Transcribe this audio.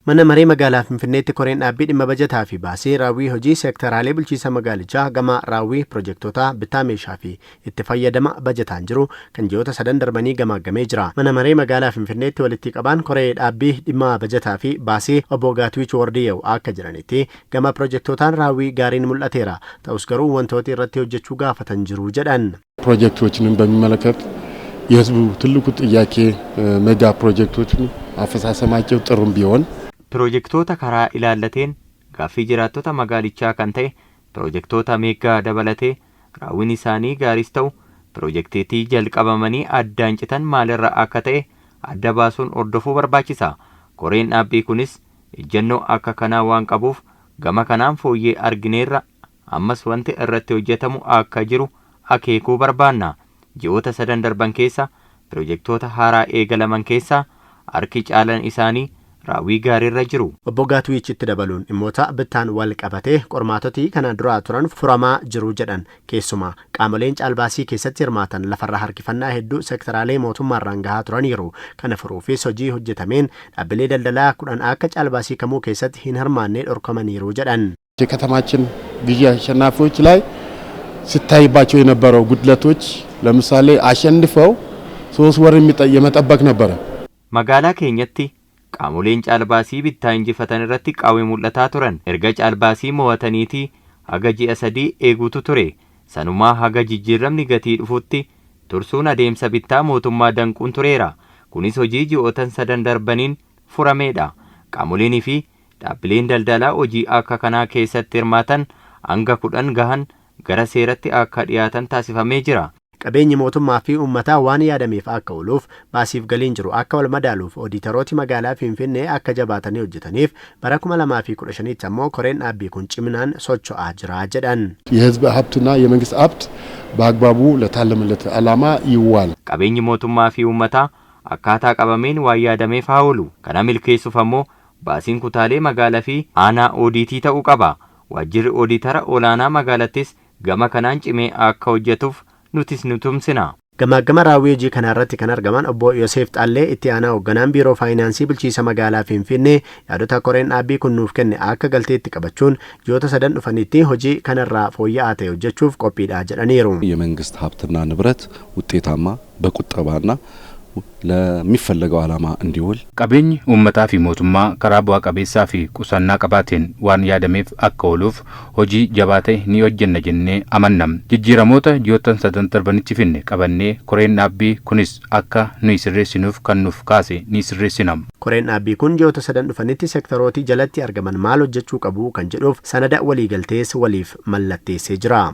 Mana maree magaalaa Finfinneetti koreen dhaabbii dhimma bajataa fi baasii raawwii hojii seektaraalee bulchiinsa magaalichaa gama raawwii pirojektoota bittaa meeshaa fi itti fayyadama bajataan jiru kan ji'oota sadan darbanii gamaaggamee jira. Mana maree magaalaa Finfinneetti walitti qabaan koree dhaabbii dhimma bajataa fi baasii obbo Gaatwiich Wardiyew akka jedhanitti, gama pirojektootaan raawwii gaariin mul'ateera. Ta'us garuu wantooti irratti hojjechuu gaafatan jiru jedhan. ፕሮጀክቶችንም በሚመለከት የህዝቡ ትልቁ ጥያቄ ሜጋ ፕሮጀክቶችን አፈጻጸማቸው ጥሩም ቢሆን Pirojektoota karaa ilaallateen gaaffii jiraattota magaalichaa kan ta'e pirojektoota meeggaa dabalatee raawwiin isaanii gaariis ta'u, pirojekteetii jalqabamanii addaan citan maalirra akka ta'e adda baasuun hordofuu barbaachisa. Koreen dhaabbii kunis ejjennoo akka kanaa waan qabuuf gama kanaan fooyyee argineerra, ammas wanti irratti hojjetamu akka jiru akeekuu barbaanna. Ji'oota sadan darban keessa pirojektoota haaraa eegalaman keessaa harki caalan isaanii raawwii gaariirra jiru. Obbo Gaatwiichitti dabaluun dhimmoota bittaan wal qabatee qormaatotii kana duraa turan furamaa jiru jedhan. Keessumaa qaamoleen caalbaasii keessatti hirmaatan lafarra harkifannaa hedduu sektaraalee mootummaarraan gahaa turaniiru. Kana furuufis hojii hojjetameen dhaabbilee daldalaa 10 akka caalbaasii kamuu keessatti hin hirmaanne dhorkamaniiru jedhan. የከተማችን ግዢ አሸናፊዎች ላይ ሲታይባቸው የነበረው ጉድለቶች ለምሳሌ አሸንፈው 3 ወር የመጠበቅ ነበረ። Magaalaa keenyatti qaamoleen caalbaasii bittaa injifatan irratti qaawwi mul'ataa turan erga caalbaasii mo'ataniitii haga ji'a 3 eeguutu ture. Sanumaa haga jijjiiramni gatii dhufutti tursuun adeemsa bittaa mootummaa danquun tureera. Kunis hojii ji'ootan sadan darbaniin furameedha. Qaamoleenii fi dhaabbileen daldalaa hojii akka kanaa keessatti hirmaatan hanga 10 gahan gara seeratti akka dhiyaatan taasifamee jira. Qabeenyi mootummaa fi uummataa waan yaadameef akka ooluuf, baasiif galiin jiru akka wal madaaluuf oodiitarooti magaalaa Finfinnee akka jabaatanii hojjetaniif bara 2015tti ammoo koreen dhaabbii kun ciminaan socho'aa jira jedhan. የህዝብ ሀብትና የመንግስት ሀብት በአግባቡ ለታለመለት ዓላማ ይዋል። Qabeenyi mootummaa fi uummataa akkaataa qabameen waan yaadameef haa oolu. Kana milkeessuuf ammoo baasiin kutaalee magaalaa fi aanaa oodiitii ta'uu qaba. Waajjirri oodiitara olaanaa magaalattis gama kanaan cimee akka hojjetuuf nutis ni tumsina. Gamaagama raawwii hojii kana irratti kan argaman obbo Yoseef Xaallee, itti aanaa hoogganaan biiroo faayinaansii bulchiinsa magaalaa Finfinnee, yaadota koreen dhaabbii kun nuuf kenne akka galteetti qabachuun ji'oota sadan dhufanitti hojii kanarraa fooyya'aa ta'e hojjechuuf qophiidha jedhaniiru. የመንግስት ሀብትና ንብረት ውጤታማ በቁጠባና ለሚፈለገው ዓላማ እንዲውል Qabeenyi uummataa fi mootummaa karaa bu'aa qabeessaa fi qusannaa qabaateen waan yaadameef akka ooluuf hojii jabaa ta'e ni hojjenna jennee amanna. Jijjiiramoota ji'oottan sadan darbanitti finne qabannee koreen dhaabbii kunis akka nuyi sirreessinuuf kan nuuf kaase ni sirreessina. Koreen dhaabbii kun ji'oota sadan dhufanitti seektarootii jalatti argaman maal hojjechuu qabu kan jedhuuf sanada waliigaltees waliif mallatteessee jira.